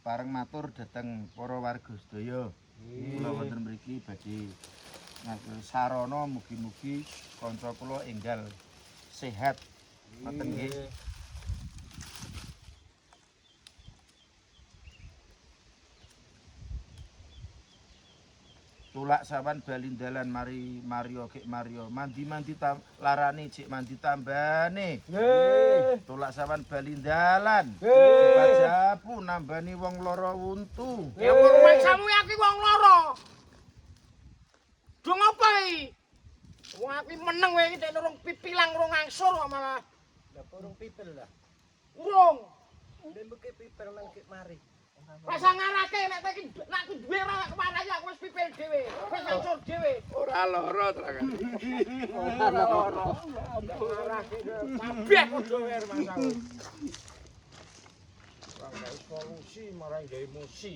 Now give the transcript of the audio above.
Kepareng matur dhateng para warga sedaya. Kula wonten mriki badhe ngatur sarana, mugi-mugi kanca kula enggal sehat. Ngoten nggih. Tulak sawan balindalan mari Mario gek Mario mandi-mandi tam, larane jek mandi tambane. Nggih. Tulak sawan balindalan. Nggih. Japu nambani wong lara wuntu. Ya wong rumangsamu ya aku wong lara. Do ngopo iki? Wong aku meneng kowe iki nek urung pipilang urung angsur kok malah. Lah urung pipil lah. Urung. Lembeke pipil nang gek mari. Rasa ngarake nek kowe iki nek aku duwe ora warai aku wis pipil dhewe. Wis angsur dhewe. Ora lara terang. Ora lara. Ngarake kabeh padha wae rumangsamu. Ora gawe solusi marang gawe emosi.